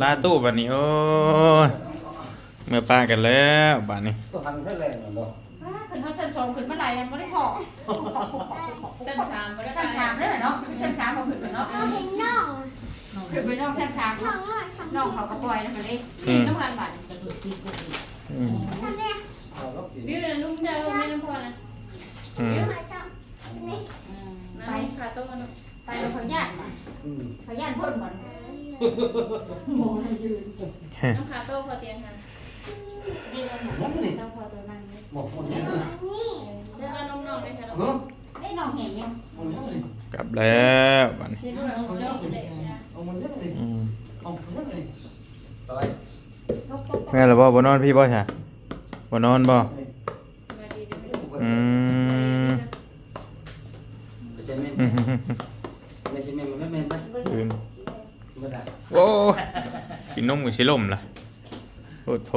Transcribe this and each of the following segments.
ລາຕູ້ບັດນີ້ ໂອ້ຍ ເມືອປະກັນແລ້ວບັດນີ້. ຕົວຫັນແທ້ແລງແມ່ນບໍ່? ອ້າ ຂຶ້ນຮອດຊັ້ນສອງ ຂຶ້ນມາຫຼາຍອັນບໍ່ໄດ້ພໍ້. ຊັ້ນສາມບໍ່ໄດ້ ຊັ້ນສາມເດ້ເນາະ ຂຶ້ນຊັ້ນສາມບໍ່ຂຶ້ນເນາະ. ເຮົາເຫັນນ້ອງ ຂຶ້ນໄປນອນຊັ້ນສາມ ນ້ອງເຂົາກໍປ່ອຍນຳກັນເດ້ ອືມ ນອນນຳກັນບັດນີ້. ອືມ ວິວນະ ລຸງເຈົ້າແມ່ນຳພໍ່ນະ ອືມ ວິວ ອືມ ໄປ ໄປ ຂາໂຕເນາະ. ໄປແລ້ວເຂົາຢ້ານບໍ່? ອືມ ເຂົາຢ້ານເພິ່ນບໍ່? ບໍ່ໃຫ້ຢືນ ນ້ອງຄາໂຕ້ພໍຕຽງຫັ້ນ ນີ້ນ້ອງຄາໂຕ້ ນ້ອງພໍຕົວນັ້ນເດ້. ບໍ່ ບໍ່ ເອີ ເຈົ້ານມນ້ອງໄດ້ແທ້ລະ ເອີ ໄດ້ນ້ອງເຫັນຢູ່ ກັບແລ້ວບັດນີ້. ອືມ ແມ່ນລະບໍ່? ບໍ່ນອນພີ້ບໍ່ຊະ? ບໍ່ນອນບໍ່? ອືມ ອືມ ໂອ້ຍ ກິນນົມກໍຊິລົ້ມລະ ໂພດໂພ.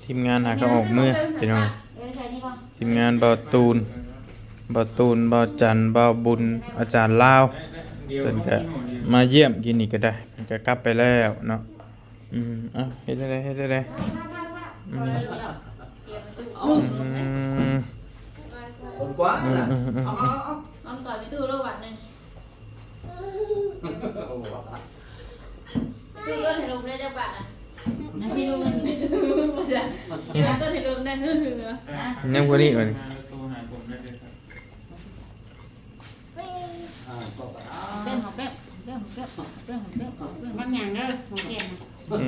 ທີມງານຫາກໍອອກເມືອພີ່ນ້ອງ. ທີມງານບ່າວຕູນ ບ່າວຕູນ ບ່າວຈັນ ບ່າວບຸນ ອາຈານລາວ ເພິ່ນກະມາຢ້ຽມກິນນີ້ກໍໄດ້ ເພິ່ນກະກັບໄປແລ້ວເນາະ. ອືມ ເອົາ ເຮັດຈັ່ງໃດ ເຮັດຈັ່ງໃດ? ອືມ ອືມ ຄົນກວ້າງ ອືມ ນະ ອືມ ອືມ ເອົາ ເອົາ ເອົາ ເອົາ ມັນກ່ອນໄປຕູ້ໂລກບາດໜຶ່ງ. ຕູ້ຕົ້ນໃຫ້ລົມໄດ້ຈັກບາດນະ? ຍັງບໍ່ຮູ້ ບໍ່ຈັກ ຕູ້ຕົ້ນໃຫ້ລົມໄດ້ ຍັງບໍ່ນີ້ບັດນີ້. ອ່າ ກໍ ອ່າ ແປ້ງ ເອົາແປ້ງ ແປ້ງ ແປ້ງ ແປ້ງ ແປ້ງ ບາງຢ່າງເດີ ຂອງແກ້ມນະ. ອືມ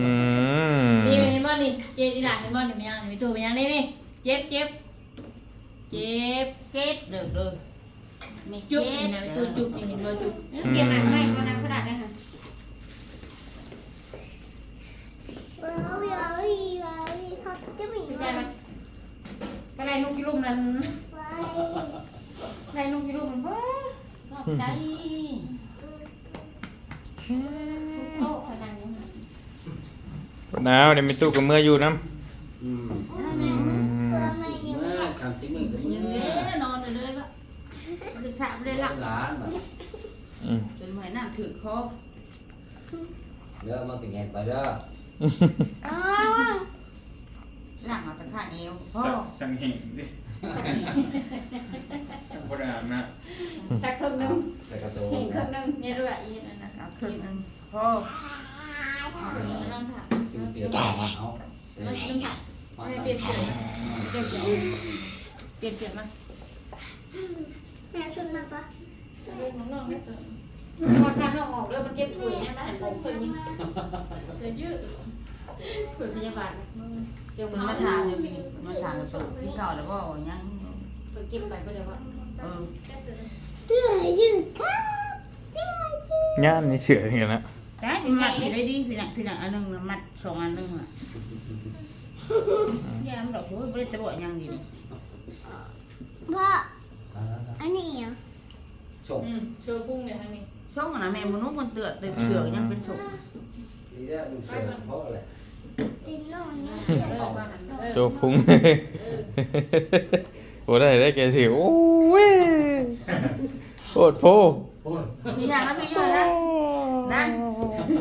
ນີ້ເຫັນບໍ່ນີ້ ເຈດ ອີ່ຫຼ້າເຫັນບໍ່ນີ້ ແມ່ນຫຍັງນີ້ ຕູ້ແມ່ນຫຍັງນີ້ ນີ້ ເຈັບ ເຈັບ ເຈັບ ເຈັບເດີ ເດີ ແມ່ ຈຸບ ເຈັບ ນີ້ນະ ຕູ້ຈຸບນີ້ ເຫັນບໍ່ຈຸບ ອືມ ກຽມໜັກໄວ້ບໍ່ ໜັກຂະໜາດໃດຫະ? ໄປໄລ່ນົກຢູ່ລຸ່ມນັ້ນ ໄລ່ນົກຢູ່ລຸ່ມນັ້ນ ເບິ່ງ ຂອບໃຈ. ໂຕຂະໜາດນັ້ນ ບໍ່ໜາວ ດຽວແມ່ຕູ້ກໍເມືອຢູ່ນຳ. ອືມ ອືມ ເມືອ ສາມສີ່ມື້ກໍເມືອ ນອນເລີຍ ບໍ່ໄດ້ສະ ບໍ່ໄດ້ຫຼັບ ຫຼານ ອືມ ຈົນວ່າຍນ້ຳຖືກຄໍ. ເດີ ມາຕິແງນໄປເດີ ລ້າງເອົາແຕ່ຂ້າງເອວພໍ ສັກ ສັກແຫ້ງເດ້ ບໍ່ໄດ້ອາບນ້ຳ ສັກເຄິ່ງໜຶ່ງ ແລ້ວກໍໂຕ ແຫ້ງເຄິ່ງໜຶ່ງ ເຮັດດ້ວຍ ເຮັດອັນນັ້ນ ເອົາເຄິ່ງໜຶ່ງພໍ ລອງຖາມ ຈຶ່ງປ່ຽນເອົາ ລອງຖາມ ໃຫ້ປ່ຽນເສື້ອມາ ປ່ຽນເສື້ອມາ ປ່ຽນເສື້ອມາ. ແມ່ຊຸດມາປະ ເບິ່ງນ້ອງໆ ເດີ ວ່າຖ້ານ້ອງອອກເດີ ມັນເກັບຖ້ວຍຍັງໄດ້ ໃຫ້ຂອງເພິ່ນຢູ່ ເສື້ອຢືດ ຖ້ວຍພະຍາບານ ເຈົ້າ ເພິ່ນມາຖາມຢູ່ ມາຖາມກັບໂຕ ກິນເຂົ້າແລ້ວບໍ່ ຍັງ ເພິ່ນເກັບໄປບໍ່ໄດ້ບໍ່ ເອີ ເສື້ອຢືດຄັບ ເສື້ອຢືດ ງາມນີ້ເສື້ອນີ້ນະ ຈ້າ ມັດຢູ່ໄດ້ດີ ພີ່ນະ ພີ່ນະ ອັນໜຶ່ງນະ ມັດສອງອັນໜຶ່ງນະ ຢ້ານດອກ ໂອ້ຍ ບໍ່ໄດ້ຕະບົວຫຍັງດີນີ້ ພໍ່ ອ່າ ອັນນີ້ຫຍັງ? ໂຊກ ອືມ ໂຊກຸງເດທາງນີ້ ໂຊກນະ ແມ່ບໍ່ນຸ່ງມັນເຕືອດ ແຕ່ເສືອກໍຍັງເປັນໂຊກ ນີ້ແຫຼະ ເສືອພໍແຫຼະ ໂຊກຸງ ບໍ່ໄດ້ໄດ໋ແກຊິ ໂອ້ຍ ໂພດໂພ. ໂອ້ຍ ມີຫຍັງນະ ມີຫຍັງນະ ນັ້ນ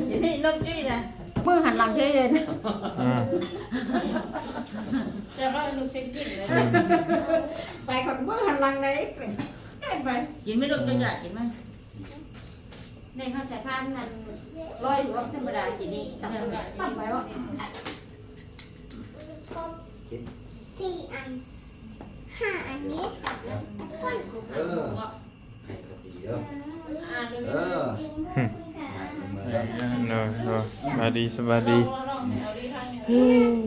ຢູ່ນີ້ນົກຈຸ້ຍນະ ມືຫັນຫຼັງເສຍເລີຍ ອ່າ ແຊວວ່າລູກເປັນກິນເລີຍ ອືມ ໄປກ່ອນ ມືຫັນຫຼັງໄດ໋ ໄປ ກິນໄໝລູກ ເຈົ້າຢາກກິນໄໝ ນີ້ເຮົາໃສ່ພານນັ້ນ ຮ້ອຍຢູ່ ທຳມະດາກິນນີ້ ຕຳ ຕຳໄປບໍ່ ກິນ ສີ່ອັນ ຫ້າອັນນີ້ ເອີ ໃຫ້ກະຕິເດີ ເອີ ໂດຍ ໂດຍ ສະບາຍດີ ສະບາຍດີ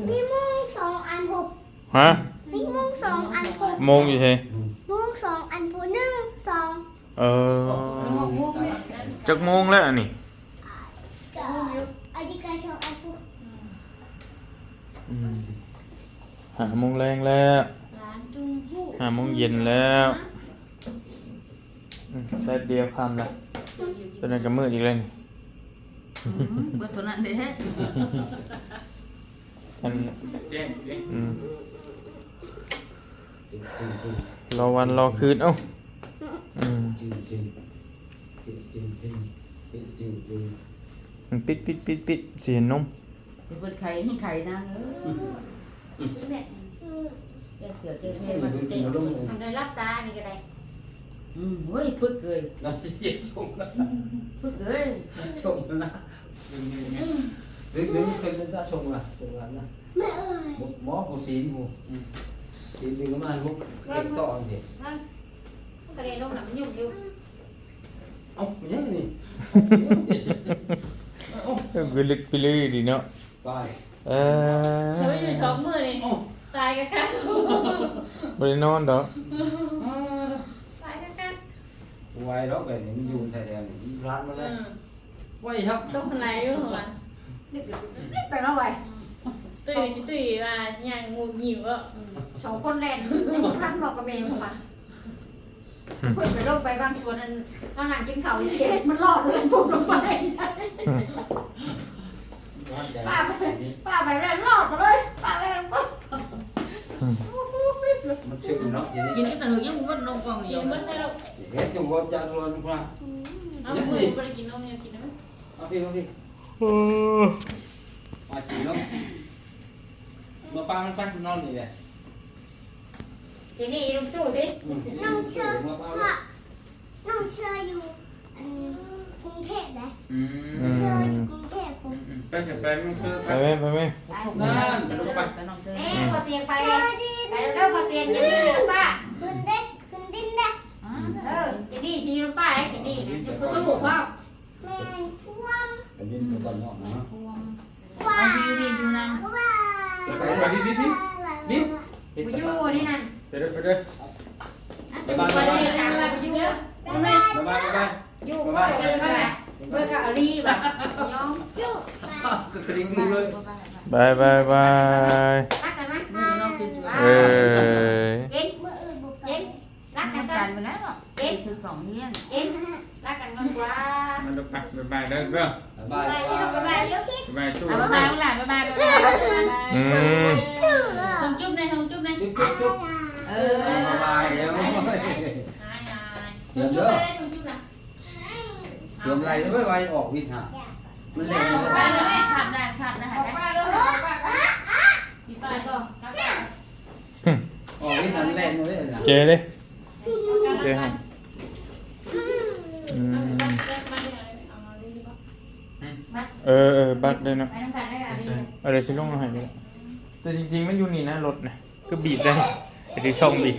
ມີໂມງສອງອັນຫົກ ຮະ ມີໂມງສອງອັນຫົກ ໂມງຢູ່ໃສ ໂມງສອງອັນຫົກ ໜຶ່ງ ສອງ ເອີ ຈັກໂມງແລ້ວອັນນີ້ ກະ ອັນນີ້ກະສອງອັນຫົກ ອືມ ຫ້າໂມງແລງແລ້ວ ຫ້າໂມງເຢັນແລ້ວ ອືມ ແປັບດຽວຄ່ຳລະ ຕອນນັ້ນກໍມືດອີກແລ້ວນີ້ ອືມ ເບິດເທົ່ານັ້ນເດ້ ອັນ ແຈ້ງເດ້ ອືມ. ລໍວັນລໍຄືນ ເອົ້າ ອືມ ມັນປິດໆໆໆ ຊິເຫັນນົມ ຊິເປີດໄຂ່ໃຫ້ໄຂ່ນາງເອີຍ ແກ້ເສຍແກ້ແພ້ມາແຕ່ ທຳໄດ້ ຫຼັບຕານີ້ກໍໄດ້ ອືມ ໂອ້ຍ ຝຶກເອີຍ ນອນຊິເຈັບຊົງ ຝຶກເອີຍ ຊົງນະ ດຶງໆ ດຶງໆ ຂຶ້ນ ຊະຊົງລະ ຊົງລະນະ ບໍ່ ບໍ່ ບໍ່ຕີນບໍ່ ອືມ ຕີນດຶງມາ ລຸກ ເກັບຕໍ່ເດ ມັນກະເດລົງນະ ມັນຫຍຸ້ງຢູ່ ເອົ້າ ມັນຫຍັງນີ້ ເອົ້າ ຄືລຶກພິລືດີເນາະ ໄປ ເອີ ເຮົາຢູ່ສອງມື້ນີ້ ເອົ້າ ຕາຍກະຄັກ ບໍ່ໄດ້ນອນດອກ ຕາຍກະຄັກ ບໍ່ໄຫວດອກ ແບບນີ້ມັນຢູ່ແຖວໆນີ້ ມັນພາດມາແລ້ວ ເອີ ໄວຄັກ ຕົກໄຫຼຢູ່ວ່າ ໄປມາໄວ ຕຸ້ຍ ຕຸ້ຍວ່າຊິຍ່າງງຸບງິບເນາະ ສອງຄົນແລ່ນ ຍັງບໍ່ທັນບອກກັບແມ່ເພິ່ນວ່າ ເພິ່ນໄປລົງໄປບາງສ່ວນ ອັນເຮົານັ່ງກິນເຂົ້າຢູ່ ມັນລອດລົງ ປຸບລົງໄປ ປ້າໄປ ປ້າໄປແລ້ວລອດມາເລີຍ ປ້າແລ່ນລົງ ມັນຊຶມເນາະ ກິນກໍແຕ່ເຮີກ ຍັງບໍ່ໝົດ ລົງກ່ອງດຽວ ກິນໝົດແລ້ວ ເຮັດຈັ່ງບໍ່ຈັກລອນພຸ້ນນະ ເອົາ ມື້ນີ້ບໍ່ໄດ້ກິນນົມ ກິນໄດ້ໄໝ ເອົາພີ້ ເອົາພີ້ ເອີ ມາກິນນົມ ມາປ້າມັນໄປນອນນີ້ແຫຼະ ທີ່ນີ້ລຸງຕູ້ຕິ ອືມ ນ້ອງເຊີ ມາປ້າ ນ້ອງເຊີຢູ່ ອັນ ກຸງເທບເດ້ ອືມ ນ້ອງເຊີຢູ່ກຸງເທບພຸ້ນ ອືມ ໄປ ໄປ ນ້ອງເຊີ ໄປ ໄປ ໄປ ໄປ ນັ້ນ ໄປ ໄປ ນ້ອງເຊີ ເອີ ພໍ່ຕຽງໄປ ໄປເດີ ພໍ່ຕຽງ ເຈນນີ້ຢູ່ນຳປ້າ ຂຶ້ນເດ້ ຂຶ້ນດິນເດ້ ເອີ ເຈນນີ້ຊິຢູ່ນຳປ້າເດ້ ເຈນນີ້ ຢູ່ນຳຕູ້ພ້ອມ ແມ່ນຄວາມ ໄປຫຼິ້ນກັບນ້ອງນະ ແມ່ນຄວາມ ເອົາວິວນີ້ຢູ່ນຳ ໄປ ໄປ ບິບ ບິບ ບິບ ບິບ ບໍ່ຢູ່ນີ້ນັ້ນ ໄປເດີ ໄປເດີ ບາຍບາຍ ບາຍບາຍ ຢູ່ ບາຍບາຍ ບາຍບາຍ ຢູ່ ບາຍບາຍ ເບິ່ງກໍເອົາລີບາດ ຍອມ ກໍກະດິ່ງເລີຍ ບາຍບາຍ ບາຍ ລັກກັນໄວ້ ເອີຍ ເຈັນ ເຈັນ ລັກກັນກ່ອນ ກັນໄປແລ້ວເນາະ ເຈັນ ຊື້ຂອງຮຽນ ເຈັນ ລັກກັນກ່ອນກວ່າ ມັນຕ້ອງປັກ ບາຍບາຍເດີ ບາຍບາຍ ບາຍບາຍ ບາຍບາຍ ບາຍບາຍ ບາຍບາຍ ອືມ ສົ່ງຈຸບແດ່ ສົ່ງຈຸບແດ່ ຈຸບ ຈຸບ ຈຸບ ເອີ ບາຍບາຍ ເອີ ຫາຍ ຫາຍ ສົ່ງຈຸບແດ່ ສົ່ງຈຸບນະ ເຕີມໄລ່ໄວໆ ອອກວິດຫາ ມັນແລ່ນ ຂ້າມດ່ານ ຂ້າມດ່ານ ອອກວິດຫາ ມັນແລ່ນເລີຍນະ ເຈເດ້ ເຈໃຫ້ ອືມ ເອີ ເອີ ບັດເລີຍເນາະ ເອົາ ດຽວຊິລົງເອົາໃຫ້ກໍໄດ້ ແຕ່ຈິງໆ ມັນຢູ່ນີ້ນະ ລົດນະ ຄືບີບໄດ້ ໄປທີ່ຊ່ອງບີບ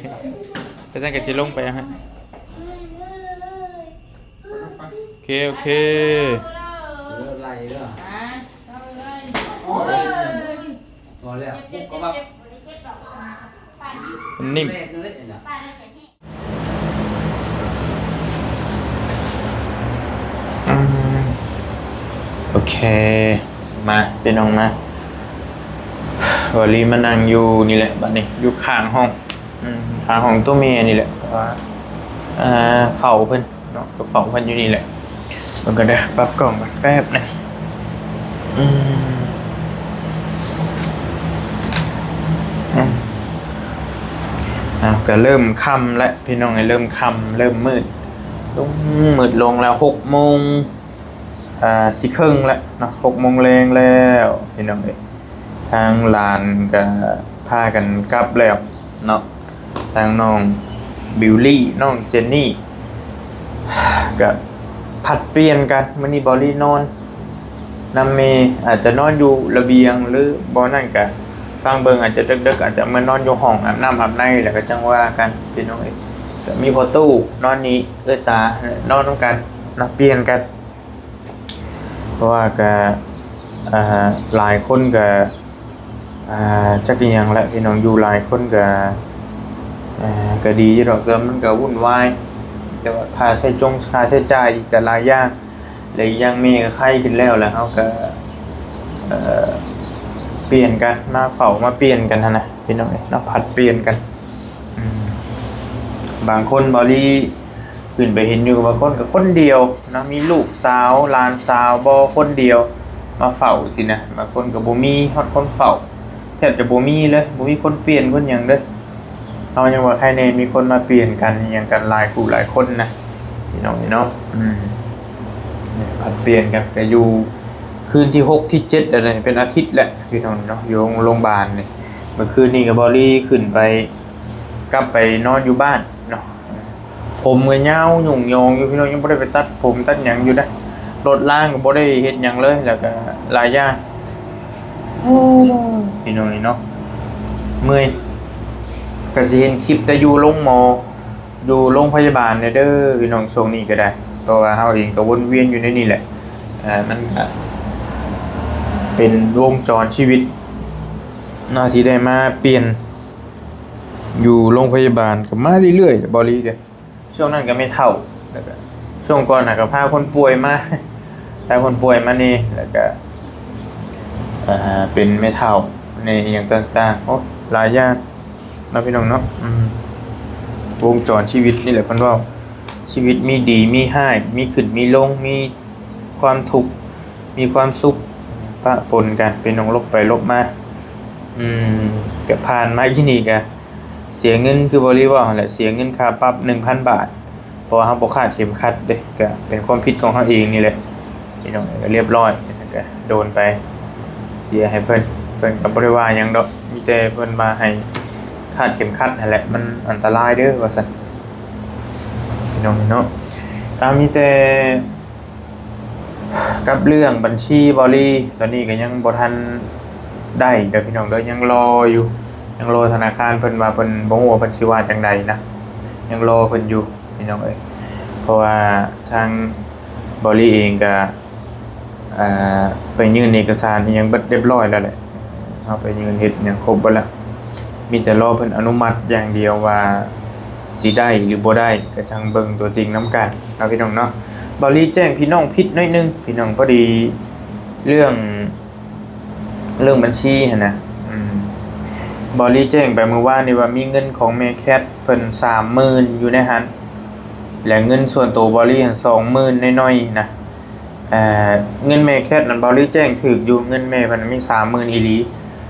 ແລ້ວຈັ່ງກໍຊິລົງໄປໃຫ້ ໂອເຄ ໂອເຄ ເລີກໄລ່ເດີ ພໍແລ້ວ ປຸບກໍມາ ມັນນິ່ມ ແລກເລີຍນະ ອືມ ໂອເຄ ມາ ພີ່ນ້ອງມາ ວາລີມານັ່ງຢູ່ນີ້ແຫຼະ ບັດນີ້ຢູ່ຂ້າງຫ້ອງ ອືມ ຂ້າງຫ້ອງຕົວແມ່ນີ້ແຫຼະ ເພາະວ່າ ເອີ ເຝົ້າເພິ່ນເນາະ ກໍເຝົ້າເພິ່ນຢູ່ນີ້ແຫຼະ ເບິ່ງກ່ອນເດີ ປັບກ້ອງກ່ອນແປັບໜຶ່ງ ອືມ ອືມ ອ່າ ກໍເລີ່ມຄ່ຳແລ້ວ ພີ່ນ້ອງເອີຍ ເລີ່ມຄ່ຳ ເລີ່ມມືດລົງ ມືດລົງແລ້ວ ຫົກໂມງ ອ່າ ຊິເຄິ່ງແລ້ວເນາະ ຫົກໂມງແລງແລ້ວ ພີ່ນ້ອງເອີຍ ທາງຫຼານກໍພາກັນກັບແລ້ວເນາະ ທາງນ້ອງບິວລີ ນ້ອງເຈນນີ້ ກໍຜັດປ່ຽນກັນ ມື້ນີ້ເບົາລີນອນ ນຳແມ່ ອາດຈະນອນຢູ່ລະບຽງ ຫຼືບໍ່ນັ້ນກະຟັງເບິ່ງ ອາດຈະເດິກໆ ອາດຈະເມືອນອນຢູ່ຫ້ອງອາບນ້ຳອາບໃນ ແລ້ວກະຈັ່ງວ່າກັນ ພີ່ນ້ອງເອີຍ. ກະມີພໍ່ຕູ້ນອນນີ້ ເອື້ອຍຕານອນນຳກັນເນາະ ປ່ຽນກັນ ເພາະວ່າກະ ອ່າ ຫຼາຍຄົນກະ ອ່າ ຈັກອີ່ຫຍັງແຫຼະ ພີ່ນ້ອງ ຢູ່ຫຼາຍຄົນກະ ເອີ ກະດີຢູ່ດອກ ແຕ່ມັນກະວຸ່ນວາຍ ແຕ່ວ່າຄ່າໃຊ້ຈ່ອງ ຄ່າໃຊ້ຈ່າຍອີກກະຫຼາຍຢ່າງ ແລະ ອີກຢ່າງແມ່ກໍໄຄຂຶ້ນແລ້ວ ແລ້ວເຮົາກໍ ເອີ ປ່ຽນກັນມາເຝົ້າ ມາປ່ຽນກັນຫັ້ນນະ ພີ່ນ້ອງເອີຍເນາະ ຜັດປ່ຽນກັນ ອືມ ບາງຄົນເບົາລີຂຶ້ນໄປເຫັນຢູ່ ບາງຄົນກໍຄົນດຽວເນາະ ມີລູກສາວ ຫຼານສາວບໍ່ ຄົນດຽວມາເຝົ້າຊີ້ນະ ບາງຄົນກໍບໍ່ມີຮອດຄົນເຝົ້າ ແທບຈະບໍ່ມີເລີຍ ບໍ່ມີຄົນປ່ຽນຄົນຫຍັງເລີຍ ເຮົາຍັງວ່າໃຄແນ່ ມີຄົນມາປ່ຽນກັນອີ່ຫຍັງກັນຫຼາຍຄູ່ຫຼາຍຄົນນະ ພີ່ນ້ອງເອີຍເນາະ. ອືມ ຜັດປ່ຽນກັນ ກໍຢູ່ຄືນທີຫົກ ທີເຈັດ ແລ້ວນີ້ ເປັນອາທິດແລ້ວ ພີ່ນ້ອງເນາະ ຢູ່ໂຮງ ໂຮງບານນີ້. ເມື່ອຄືນນີ້ກໍບໍ່ລີຂຶ້ນໄປ ກັບໄປນອນຢູ່ບ້ານເນາະ. ຜົມກໍຍາວຫຍຸ້ງຍອງຢູ່ ພີ່ນ້ອງ, ຍັງບໍ່ໄດ້ໄປຕັດຜົມຕັດຫຍັງຢູ່ເດ້. ລົດລ້າງກໍບໍ່ໄດ້ເຮັດຫຍັງເລີຍ ແລ້ວກໍຫຼາຍຢ່າງ. ໂອ້ ພີ່ນ້ອງເອີຍເນາະ ເມື່ອຍ. ກໍຊິເຫັນຄລິບແຕ່ຢູ່ໂຮງໝໍ ຢູ່ໂຮງພະຍາບານແດ່ເດີ ພີ່ນ້ອງ ຊ່ວງນີ້ກໍໄດ້, ເພາະວ່າເຮົາເອງກໍວົນວຽນຢູ່ໃນນີ້ແຫຼະ. ເອີ ມັນກໍເປັນວົງຈອນຊີວິດເນາະ ທີ່ໄດ້ມາປ່ຽນ ຢູ່ໂຮງພະຍາບານກໍມາເລື້ອຍໆ ບໍ່ລີເດ້. ຊ່ວງນັ້ນກໍແມ່ເຖົ້າ ແລ້ວກໍຊ່ວງກ່ອນນະກໍພາຄົນປ່ວຍມາ ພາຄົນປ່ວຍມານີ້ ແລ້ວກໍ ເອີ ເປັນແມ່ເຖົ້າແດ່ ອີ່ຫຍັງຕ່າງໆ ໂອ້ ຫຼາຍຢ່າງເນາະ ພີ່ນ້ອງເນາະ. ອືມ ວົງຈອນຊີວິດນີ້ແຫຼະ ເພິ່ນເວົ້າ ຊີວິດມີດີມີຮ້າຍ ມີຂຶ້ນມີລົງ ມີຄວາມທຸກ ມີຄວາມສຸກ ປະປົນກັນ ເປັນໜອງລົບໄປລົບມາ. ອືມ ກໍຜ່ານມາຢູ່ນີ້ກໍ ເສຍເງິນ ຄືບໍ່ລີເວົ້າຫັ້ນແຫຼະ ເສຍເງິນຄ່າປັບໜຶ່ງພັນບາດ ເພາະວ່າເຮົາບໍ່ຄາດເຂັມຂັດເດ້. ກະເປັນຄວາມຜິດຂອງເຮົາເອງນີ້ແຫຼະ ພີ່ນ້ອງ. ກະລຽບຮ້ອຍ ກະໂດນໄປ ເສຍໃຫ້ເພິ່ນ ເພິ່ນກະບໍ່ໄດ້ວ່າຫຍັງດອກ ມີແຕ່ເພິ່ນວ່າໃຫ້ຄາດເຂັມຂັດຫັ້ນແຫຼະ ມັນອັນຕະລາຍເດີ ວ່າຊັ້ນ ພີ່ນ້ອງເນາະ. ກະມີແຕ່ ກັບເລື່ອງບັນຊີບໍລີ ຕອນນີ້ກໍຍັງບໍ່ທັນໄດ້ເດີພີ່ນ້ອງເດີ ຍັງລໍຢູ່ ຍັງລໍທະນາຄານເພິ່ນວ່າ ເພິ່ນບໍ່ຮູ້ວ່າເພິ່ນຊິວ່າຈັ່ງໃດນະ ຍັງລໍເພິ່ນຢູ່ພີ່ນ້ອງເອີຍ. ເພາະວ່າທາງບໍລີເອງກໍ ເອີ ໄປຍື່ນເອກະສານອີ່ຫຍັງເບິດຮຽບຮ້ອຍແລ້ວແຫຼະ ເຮົາໄປຍື່ນເຮັດຫຍັງຄົບເບິດແລ້ວ ມີແຕ່ລໍເພິ່ນອະນຸມັດຢ່າງດຽວວ່າຊິໄດ້ຫຼືບໍ່ໄດ້ ກໍຈັ່ງເບິ່ງຕົວຈິງນຳກັນເນາະ ພີ່ນ້ອງເນາະ. ເບົາລີແຈ້ງພີ່ນ້ອງຜິດໜ້ອຍໜຶ່ງ ພີ່ນ້ອງ ພໍດີເລື່ອງ ເລື່ອງບັນຊີຫັ້ນນະ. ອືມ ເບົາລີແຈ້ງໄປມື້ວານນີ້ວ່າມີເງິນຂອງແມ່ແຄດເພິ່ນສາມໝື່ນຢູ່ໃນຫັ້ນ ແລະ ເງິນສ່ວນໂຕເບົາລີຫັ້ນສອງໝື່ນໜ້ອຍໆນະ. ເອີ ເງິນແມ່ແຄດນັ້ນເບົາລີແຈ້ງຖືກຢູ່ ເງິນແມ່ເພິ່ນມີສາມໝື່ນອີ່ຫຼີ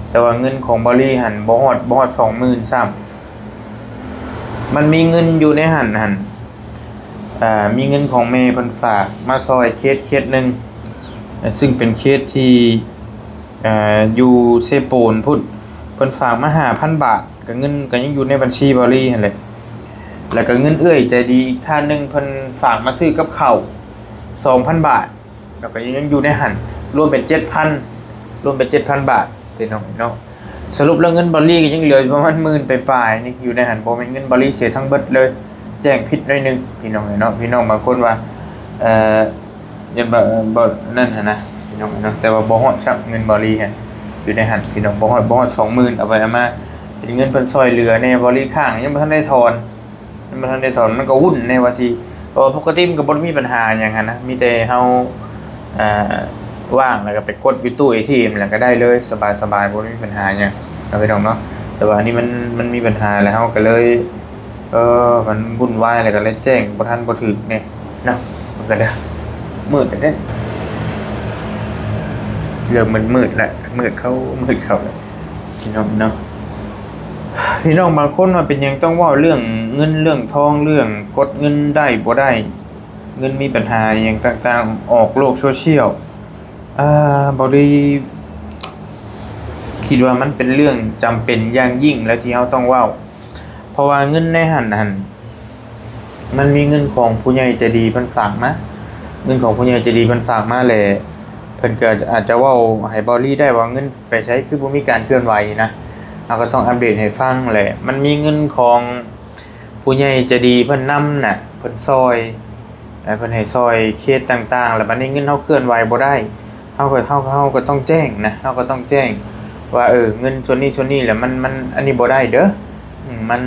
ແຕ່ວ່າເງິນຂອງເບົາລີຫັ້ນບໍ່ຮອດ ບໍ່ຮອດສອງໝື່ນຊ້ຳ. ມັນມີເງິນຢູ່ໃນຫັ້ນຫັ້ນ ເອີ ມີເງິນຂອງແມ່ເພິ່ນຝາກມາຊ່ອຍເຄສເຄສໜຶ່ງ ເຊິ່ງເປັນເຄສທີ່ ເອີ ຢູ່ເຊໂປນພຸ້ນ ເພິ່ນຝາກມາຫ້າພັນບາດ ກໍເງິນກໍຍັງຢູ່ໃນບັນຊີເບົາລີຫັ້ນແຫຼະ. ແລ້ວກໍເງິນເອື້ອຍໃຈດີອີກທ່ານໜຶ່ງ ເພິ່ນຝາກມາຊື້ກັບເຂົ້າສອງພັນບາດ ແລ້ວກໍຍັງຢູ່ໃນຫັ້ນ ລວມເປັນເຈັດພັນ ລວມເປັນເຈັດພັນບາດ ພີ່ນ້ອງເນາະ. ສະຫຼຸບແລ້ວເງິນເບົາລີກໍຍັງເຫຼືອຢູ່ປະມານໝື່ນປາຍໆນີ້ ຢູ່ໃນຫັ້ນ ບໍ່ແມ່ນເງິນເບົາລີເສຍທັງເບິດເລີຍ. ແຈ້ງຜິດໜ້ອຍໜຶ່ງ ພີ່ນ້ອງເນາະ. ພີ່ນ້ອງບາງຄົນວ່າ ເອີ ຢ້ານວ່າ ເອີ ບໍ່ນັ້ນຫັ້ນນະ ພີ່ນ້ອງເນາະ ແຕ່ວ່າບໍ່ຮອດຊ້ຳ ເງິນເບົາລີຫັ້ນ ຢູ່ໃນຫັ້ນ ພີ່ນ້ອງ ບໍ່ຮອດ ບໍ່ຮອດສອງໝື່ນ ເອົາໄປເອົາມາ ເປັນເງິນເພິ່ນຊ່ອຍເຫຼືອແດ່ ເບົາລີຄ້າງຍັງບໍ່ທັນໄດ້ຖອນ ຍັງບໍ່ທັນໄດ້ຖອນ ມັນກໍວຸ້ນແດ່ວ່າຊິ ເພາະວ່າປົກກະຕິມັນກໍບໍ່ໄດ້ມີບັນຫາຫຍັງຫັ້ນນະ ມີແຕ່ເຮົາ ອ່າ ວ່າງແລ້ວກໍໄປກົດຢູ່ຕູ້ເອທີເອັມແລ້ວກໍໄດ້ເລີຍ ສະບາຍໆ ບໍ່ໄດ້ມີບັນຫາຫຍັງເນາະ ພີ່ນ້ອງເນາະ. ແຕ່ວ່າອັນນີ້ມັນ ມັນມີບັນຫາແລ້ວ ເຮົາກໍເລີຍ ເອີ ມັນວຸ້ນວາຍແລ້ວກໍເລີຍແຈ້ງບໍ່ທັນບໍ່ຖືກແດ່ເນາະ. ມັນກໍເດີ ມືດແລ້ວເດ້ ເລີ່ມມືດໆແລ້ວ ມືດເຂົ້າ ມືດເຂົ້າແລ້ວ ພີ່ນ້ອງເນາະ. ພີ່ນ້ອງບາງຄົນວ່າເປັນຫຍັງຕ້ອງເວົ້າເລື່ອງເງິນເລື່ອງທອງ ເລື່ອງກົດເງິນໄດ້ບໍ່ໄດ້ ເງິນມີບັນຫາອີ່ຫຍັງຕ່າງໆ ອອກໂລກໂຊຊຽວ. ອ່າ ເບົາລີຄິດວ່າມັນເປັນເລື່ອງຈຳເປັນຢ່າງຍິ່ງແລ້ວທີ່ເຮົາຕ້ອງເວົ້າ ເພາະວ່າເງິນໃນຫັ້ນຫັ້ນ ມັນມີເງິນຂອງຜູ້ໃຫຍ່ໃຈດີເພິ່ນຝາກມາ ເງິນຂອງຜູ້ໃຫຍ່ໃຈດີເພິ່ນຝາກມາ ແລະ ເພິ່ນກໍອາດຈະເວົ້າໃຫ້ເບົາລີໄດ້ວ່າເງິນໄປໃສ ຄືບໍ່ມີການເຄື່ອນໄຫວນະ. ເຮົາກໍຕ້ອງອັບເດດໃຫ້ຟັງ ແລະ ມັນມີເງິນຂອງຜູ້ໃຫຍ່ໃຈດີເພິ່ນນຳນະ ເພິ່ນຊ່ອຍ ເອີ ເພິ່ນໃຫ້ຊ່ອຍເຄສຕ່າງໆ ແລ້ວບັດນີ້ເງິນເຮົາເຄື່ອນໄຫວບໍ່ໄດ້ ເຮົາກໍ ເຮົາ ເຮົາກໍຕ້ອງແຈ້ງນະ ເຮົາກໍຕ້ອງແຈ້ງວ່າ ເອີ ເງິນສ່ວນນີ້ສ່ວນນີ້ແຫຼະ ມັນ ມັນ ອັນນີ້ບໍ່ໄດ້ເດີ ອືມ ມັນ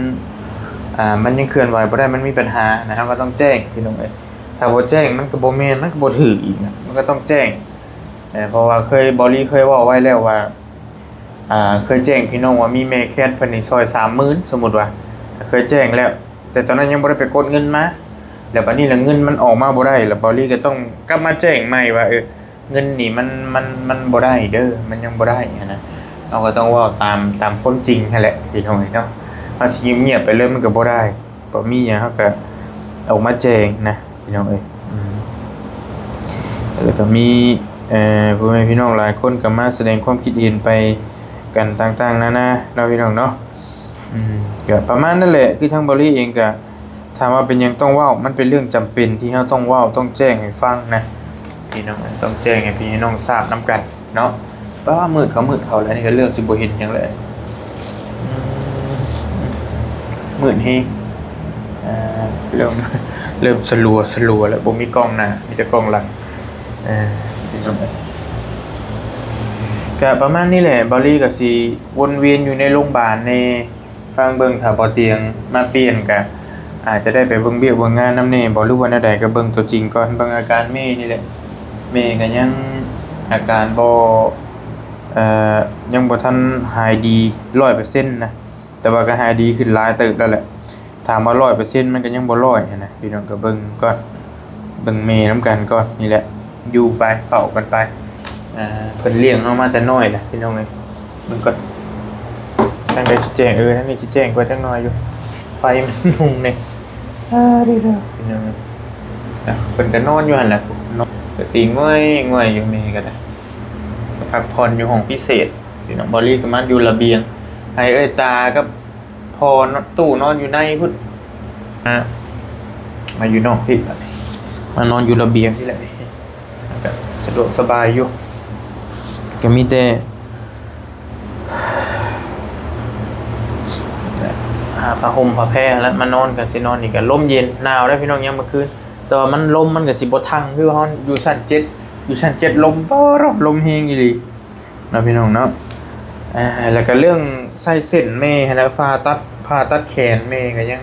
ອ່າ ມັນຍັງເຄື່ອນໄຫວບໍ່ໄດ້ ມັນມີບັນຫານະ ເຮົາກໍຕ້ອງແຈ້ງ ພີ່ນ້ອງເອີຍ. ຖ້າບໍ່ແຈ້ງມັນກໍບໍ່ແມ່ນ ມັນກໍບໍ່ຖືກອີກນະ ມັນກໍຕ້ອງແຈ້ງ ເອີ ເພາະວ່າເຄີຍ ເບົາລີເຄີຍເວົ້າໄວ້ແລ້ວວ່າ ອ່າ ເຄີຍແຈ້ງພີ່ນ້ອງວ່າມີແມ່ແຄດເພິ່ນນີ້ຊ່ອຍສາມໝື່ນ ສົມມຸດວ່າ ເຄີຍແຈ້ງແລ້ວ ແຕ່ຕອນນັ້ນຍັງບໍ່ໄດ້ໄປກົດເງິນມາ ແລ້ວບັດນີ້ລະເງິນມັນອອກມາບໍ່ໄດ້ ແລ້ວເບົາລີກໍຕ້ອງກັບມາແຈ້ງໃໝ່ວ່າ ເອີ ເງິນນີ້ມັນ ມັນ ມັນບໍ່ໄດ້ເດີ ມັນຍັງບໍ່ໄດ້ຫັ້ນນະ. ເຮົາກໍຕ້ອງເວົ້າຕາມ ຕາມຄວາມຈິງຫັ້ນແຫຼະ ພີ່ນ້ອງເອີຍເນາະ. ເຮົາຊິງຽບໆໄປເລີຍມັນກໍບໍ່ໄດ້ ບໍ່ມີຫຍັງເຮົາກໍອອກມາແຈ້ງນະພີ່ນ້ອງເອີຍ. ອືມ ແລ້ວກໍມີ ເອີ ພໍ່ແມ່ພີ່ນ້ອງຫຼາຍຄົນກໍມາສະແດງຄວາມຄິດເຫັນໄປກັນຕ່າງໆນານາເນາະພີ່ນ້ອງເນາະ. ອືມ ກໍປະມານນັ້ນແຫຼະ ຄືທາງເບົາລີເອງກໍ ຖາມວ່າເປັນຫຍັງຕ້ອງເວົ້າ ມັນເປັນເລື່ອງຈຳເປັນທີ່ເຮົາຕ້ອງເວົ້າ ຕ້ອງແຈ້ງໃຫ້ຟັງນະພີ່ນ້ອງ ຕ້ອງແຈ້ງໃຫ້ພີ່ໃຫ້ນ້ອງຊາບນຳກັນເນາະ. ປ້າ ມືດເຂົ້າ ມືດເຂົ້າແລ້ວ ນີ້ກໍເລີ່ມຊິບໍ່ເຫັນຫຍັງແລ້ວ ອືມ ມືດແຮງ ອ່າ ເລີ່ມ ເລີ່ມສະຫຼົວ ສະຫຼົວແລ້ວ ບໍ່ມີກ້ອງໜ້າ ມີແຕ່ກ້ອງຫຼັງ ເອີ ພີ່ນ້ອງເອີຍ. ກະປະມານນີ້ແຫຼະ ເບົາລີກໍຊິວົນວຽນຢູ່ໃນໂລງບານແດ່ ຟັງເບິ່ງ ຖ້າບໍ່ຕຽງມາປ່ຽນກະອາດຈະໄດ້ໄປເບິ່ງວຽກເບິ່ງງານນຳແດ່ບໍ ຫຼືວ່າແນວໃດ ກໍເບິ່ງຕົວຈິງກ່ອນ ເບິ່ງອາການແມ່ນີ້ແຫຼະ. ແມ່ກໍຍັງອາການບໍ່ ເອີ ຍັງບໍ່ທັນຫາຍດີຮ້ອຍເປີເຊັນນະ ແຕ່ວ່າກໍຫາຍດີຂຶ້ນຫຼາຍເຕີບແລ້ວແຫຼະ. ຖາມວ່າຮ້ອຍເປີເຊັນ ມັນກໍຍັງບໍ່ຮ້ອຍຫັ້ນນະ ພີ່ນ້ອງ ກໍເບິ່ງກ່ອນ ເບິ່ງແມ່ນຳກັນກ່ອນ ນີ້ແຫຼະ ຢູ່ໄປ ເຝົ້າກັນໄປ. ອ່າ ເພິ່ນລ້ຽງເຮົາມາແຕ່ນ້ອຍແຫຼະ ພີ່ນ້ອງເອີຍ. ເບິ່ງກ່ອນ ທາງໃດຊິແຈ້ງ ເອີ ທາງນີ້ຊິແຈ້ງກວ່າຈັກໜ້ອຍຢູ່ ໄຟມັນຫຸ່ງແດ່. ອາ ດີເດີ ພີ່ນ້ອງເອີຍ ອ່ະ ເພິ່ນກໍນອນຢູ່ຫັ້ນແຫຼະ ນອນກໍຕີງ່ອຍໆຢູ່ ແມ່ກໍໄດ້ ພັກຜ່ອນຢູ່ຫ້ອງພິເສດ. ພີ່ນ້ອງ ເບົາລີກໍມາຢູ່ລະບຽງ ໃຫ້ເອື້ອຍຕາກັບພໍ່ຕູ້ນອນຢູ່ໃນພຸ້ນ ມາ ມາຢູ່ນອກພີ້ ມານອນຢູ່ລະບຽງພີ້ແຫຼະ ກໍສະດວກສະບາຍຢູ່ ກໍມີແຕ່ ຫາຜ້າຫົ່ມຜ້າແພຫັ້ນແຫຼະມານອນ. ກັນຊິນອນນີ້ກໍລົມເຢັນ ໜາວເດ້ພີ່ນ້ອງ ຍາມມື້ຄືນ ແຕ່ວ່າມັນ ລົມມັນກໍຊິບໍ່ທັງຄືເຮົາຢູ່ຊັ້ນເຈັດ ຢູ່ຊັ້ນເຈັດລົມ ປາດ ລົມແຮງອີ່ຫຼີເນາະ ພີ່ນ້ອງເນາະ. ອ່າ ແລ້ວກໍເລື່ອງໃສ່ເສັ້ນແມ່ຫັ້ນແຫຼະ ຜ່າຕັດ ຜ່າຕັດແຂນແມ່ກໍຍັງ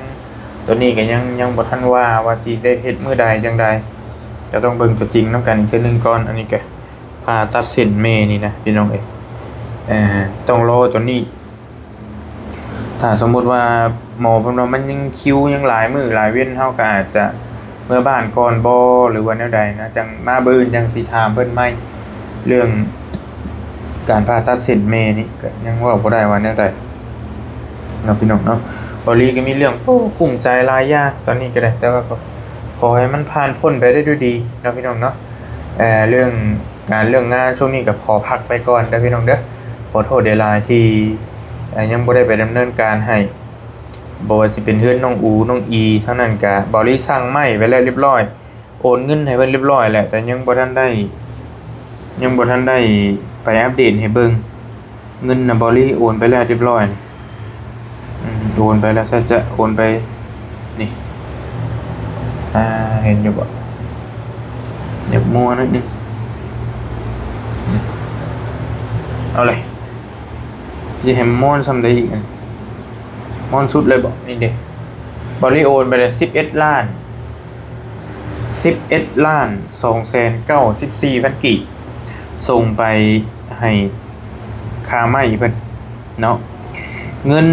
ຕົວນີ້ກໍຍັງ ຍັງບໍ່ທັນວ່າ ວ່າຊິໄດ້ເຮັດມື້ໃດຈັ່ງໃດ ກໍຕ້ອງເບິ່ງຕົວຈິງນຳກັນອີກເທື່ອໜຶ່ງກ່ອນ. ອັນນີ້ກໍ ຜ່າຕັດເສັ້ນແມ່ນີ້ນະ ພີ່ນ້ອງເອີຍ ເອີ ຕ້ອງລໍຕົວນີ້. ຖ້າສົມມຸດວ່າໝໍເພິ່ນວ່າມັນຍັງຄິວຍັງຫຼາຍມື້ຫຼາຍເວັນ ເຮົາກໍອາດຈະເມືອບ້ານກ່ອນບໍ ຫຼືວ່າແນວໃດນະ ຈັ່ງມາມື້ອື່ນຈັ່ງຊິຖາມເພິ່ນໃໝ່. ເລື່ອງການຜ່າຕັດເສັ້ນແມ່ນີ້ກໍຍັງເວົ້າບໍ່ໄດ້ວ່າແນວໃດເນາະ ພີ່ນ້ອງເນາະ. ເບົາລີກໍມີເລື່ອງ ໂອ້ ກຸ້ມໃຈຫຼາຍຢ່າງຕອນນີ້ກໍໄດ້ ແຕ່ວ່າກໍຂໍໃຫ້ມັນຜ່ານພົ້ນໄປໄດ້ດ້ວຍດີເນາະ ພີ່ນ້ອງເນາະ. ເອີ ເລື່ອງ ການເລື່ອງງານຊ່ວງນີ້ກໍຂໍພັກໄປກ່ອນເດີພີ່ນ້ອງເດີ. ຂໍໂທດຫຼາຍໆທີ່ ເອີ ຍັງບໍ່ໄດ້ໄປດຳເນີນການໃຫ້ ບໍ່ວ່າຊິເປັນເຮືອນນ້ອງອູ ນ້ອງອີ ທາງນັ້ນກະເບົາລີສັ່ງໄມ້ໄວ້ແລ້ວຮຽບຮ້ອຍ ໂອນເງິນໃຫ້ເພິ່ນຮຽບຮ້ອຍແລ້ວ ແຕ່ຍັງບໍ່ທັນໄດ້ ຍັງບໍ່ທັນໄດ້ໄປອັບເດດໃຫ້ເບິ່ງ. ເງິນນະເບົາລີໂອນໄປແລ້ວຮຽບຮ້ອຍ ອືມ ໂອນໄປແລ້ວ ຊະຈະໂອນໄປ ນີ້ ອ່າ ເຫັນຢູ່ບໍ່? ຫຍັບມົວໜ້ອຍໜຶ່ງ ເອົາເລີຍ ຊິໃຫ້ມອນສ່ຳໃດອີກ ມອນສຸດເລີຍບໍ? ນີ້ເດ້ ເບົາລີໂອນໄປແລ້ວສິບເອັດລ້ານ ສິບເອັດລ້ານສອງແສນເກົ້າສິບສີ່ພັນກີບ ສົ່ງໄປໃຫ້ຄ່າໄມ້ເພິ່ນເນາະ. ເງິນ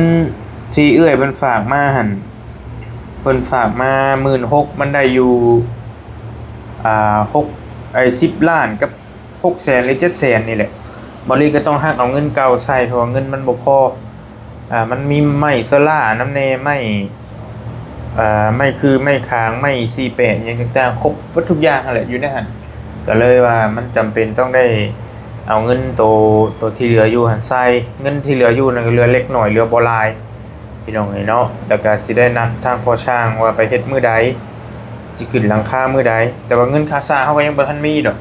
ທີ່ເອື້ອຍເພິ່ນຝາກມາຫັ້ນ ເພິ່ນຝາກມາໝື່ນຫົກ ມັນໄດ້ຢູ່ ອ່າ ຫົກ ໄອ້ ສິບລ້ານກັບຫົກແສນ ຫຼື ເຈັດແສນນີ້ແຫຼະ. ເບົາລີກໍຕ້ອງຫັກເອົາເງິນເກົ່າໃສ່ ເພາະວ່າເງິນມັນບໍ່ພໍ. ອ່າ ມັນມີໄມ້ໂຊລານຳແດ່ ໄມ້ ເອີ ໄມ້ຄື ໄມ້ຂາງ ໄມ້ສີ່ແປດ ຫຍັງຕ່າງໆ ຄົບເບິດທຸກຢ່າງຫັ້ນແຫຼະ ຢູ່ໃນຫັ້ນ. ກໍເລີຍວ່າມັນຈຳເປັນຕ້ອງໄດ້ເອົາເງິນໂຕ ໂຕທີ່ເຫຼືອຢູ່ຫັ້ນໃສ່ ເງິນທີ່ເຫຼືອຢູ່ນັ້ນກໍເຫຼືອເລັກໜ້ອຍ ເຫຼືອບໍ່ຫຼາຍ ພີ່ນ້ອງເອີຍເນາະ. ແລ້ວກໍຊິໄດ້ນັດທາງພໍ່ຊ່າງວ່າໄປເຮັດມື້ໃດ ຊິຂຶ້ນຫຼັງຄາມື້ໃດ ແຕ່ວ່າເງິນຄ່າສ້າງເຮົາກໍຍັງບໍ່ທັນມີດອກ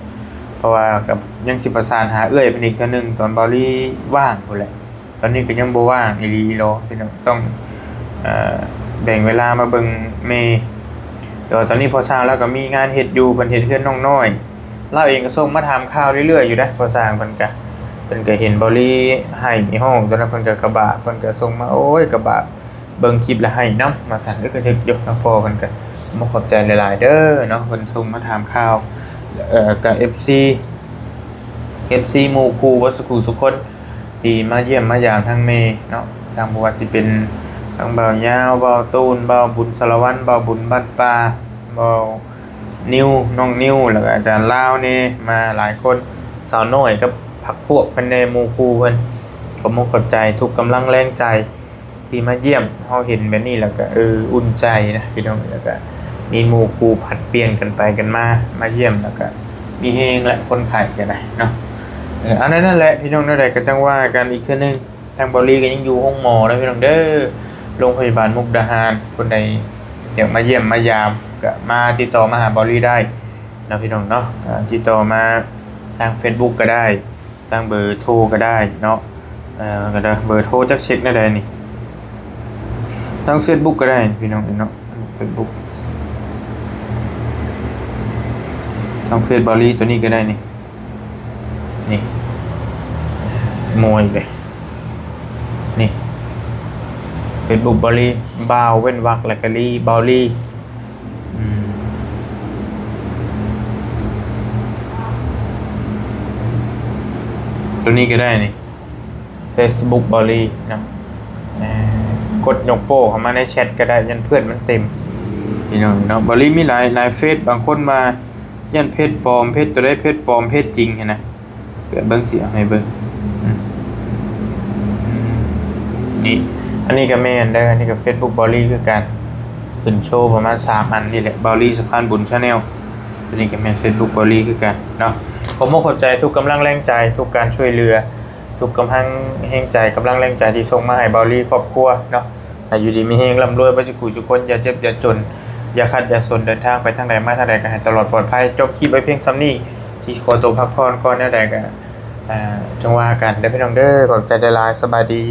ເພາະວ່າກໍຍັງຊິປະສານຫາເອື້ອຍເພິ່ນອີກເທື່ອໜຶ່ງ ຕອນເບົາລີວ່າງພຸ້ນແຫຼະ. ຕອນນີ້ກໍຍັງບໍ່ວ່າງອີ່ຫຼີອີ່ຫຼໍ ພີ່ນ້ອງ ຕ້ອງ ເອີ ແບ່ງເວລາມາເບິ່ງແມ່. ແຕ່ວ່າຕອນນີ້ພໍ່ຊ່າງລາວກໍມີງານເຮັດຢູ່ ເພິ່ນເຮັດເຮືອນນ້ອງນ້ອຍ. ລາວເອງກໍສົ່ງມາຖາມຂ່າວເລື້ອຍໆຢູ່ເດ້ ພໍ່ຊ່າງເພິ່ນກະ ເພິ່ນກະເຫັນເບົາລີໄຫ້ຮ້ອງ ຕອນນັ້ນເພິ່ນກະກະບາບ ເພິ່ນກະສົ່ງມາ ໂອ້ຍ ກະບາບ ເບິ່ງຄລິບແລ້ວໄຫ້ນຳ ວ່າຊັ້ນ. ເອີ ກະຖືກຢູ່ ທາງພໍ່ເພິ່ນກະ ຂອບໃຈຫຼາຍໆເດີເນາະ ເພິ່ນສົ່ງມາຖາມຂ່າວ ເອີ ກະ ເອັຟຊີ ເອັຟຊີ ໝູ່ຄູ່ເບິດສູ່ຄູ່ສູ່ຄົນ ທີ່ມາຢ້ຽມມາຢາມທາງແມ່ເນາະ ທາງບໍ່ວ່າຊິເປັນທາງບ່າວຍາວ ບ່າວຕູນ ບ່າວບຸນສາລະວັນ ບ່າວບຸນບ້ານປ່າ ບ່າວນິວ ນ້ອງນິວ ແລ້ວກໍອາຈານລາວແດ່ ມາຫຼາຍຄົນ ສາວນ້ອຍກັບພັກພວກເພິ່ນແດ່ ໝູ່ຄູ່ເພິ່ນ. ຂອບອົກຂອບໃຈທຸກກຳລັງແຮງໃຈ ທີ່ມາຢ້ຽມ ເຮົາເຫັນແບບນີ້ແລ້ວກໍ ເອີ ອຸ່ນໃຈນະພີ່ນ້ອງ ແລ້ວກໍມີໝູ່ຄູ່ຜັດປ່ຽນກັນໄປກັນມາ ມາຢ້ຽມແລ້ວກໍມີແຮງແຫຼະ ຄົນໄຂ້ກໍໄດ້ເນາະ. ເອີ ອັນນັ້ນແຫຼະພີ່ນ້ອງ ແນວໃດກໍຈັ່ງວ່າກັນອີກເທື່ອໜຶ່ງ. ທາງເບົາລີກໍຍັງຢູ່ໂຮງໝໍເດີພີ່ນ້ອງເດີ ໂຮງພະຍາບານມຸກດາຫານ. ຄົນໃດຢາກມາຢ້ຽມມາຢາມກໍມາຕິດຕໍ່ມາຫາເບົາລີໄດ້ເນາະພີ່ນ້ອງເນາະ. ເອີ ຕິດຕໍ່ມາທາງເຟສບຸກກໍໄດ້ ທາງເບີໂທກໍໄດ້ເນາະ. ເອີ ກໍໄດ້ ເບີໂທຈັກເຊັກແນວໃດນີ້ ທາງເຟສບຸກກໍໄດ້ພີ່ນ້ອງເນາະ. ເຟສບຸກ ທາງເຟສເບົາລີຕົວນີ້ກໍໄດ້ນີ້ ນີ້ ໝວຍເລີຍ ນີ້ ເຟສບຸກເບົາລີ ບ່າວເວັ້ນວັກ ແລ້ວກໍລີ ເບົາລີ. ອືມ ຕົວນີ້ກໍໄດ້ນີ້ ເຟສບຸກເບົາລີເນາະ. ເອີ ກົດຍົກໂປ້ເຂົ້າມາໃນແຊັດກໍໄດ້ ຢ້ານເພື່ອນມັນເຕັມພີ່ນ້ອງເນາະ. ເບົາລີມີຫຼາຍ ຫຼາຍເຟສ ບາງຄົນວ່າຢ້ານເຟສປອມ ເຟສຕົວໃດ ເຟສປອມ ເຟສຈິງຫັ້ນນະ. ເກີດເບິ່ງ ຊິເອົາໃຫ້ເບິ່ງ ອືມ ນີ້ ອັນນີ້ກໍແມ່ນເດີ ອັນນີ້ກໍເຟສບຸກເບົາລີຄືກັນ ຂຶ້ນໂຊປະມານສາມອັນນີ້ແຫຼະ ເບົາລີສະພານບຸນ Channel. ຕົວນີ້ກໍແມ່ນເຟສບຸກເບົາລີຄືກັນເນາະ. ຂໍຂອບອົກຂອບໃຈທຸກກຳລັງແຮງໃຈ ທຸກການຊ່ວຍເຫຼືອ ທຸກກຳລັງແຮງໃຈ ກຳລັງແຮງໃຈທີ່ສົ່ງມາໃຫ້ເບົາລີຄອບຄົວເນາະ. ໃຫ້ຢູ່ດີມີແຮງ ລ່ຳລວຍເບິດສູ່ຜູ້ສູ່ຄົນ ຢ່າເຈັບຢ່າຈົນ ຢ່າຂັດຢ່າສົນ ເດີນທາງໄປທາງໃດມາທາງໃດກໍໃຫ້ຕະຫຼອດປອດໄພ. ຈົບຄລິບໄວ້ພຽງສ່ຳນີ້ ຊິຂໍຕົວພັກຜ່ອນກ່ອນ ແນວໃດກໍ ອ່າ ຈັ່ງວ່າກັນເດີພີ່ນ້ອງເດີ. ຂອບໃຈຫຼາຍໆ ສະບາຍດີ.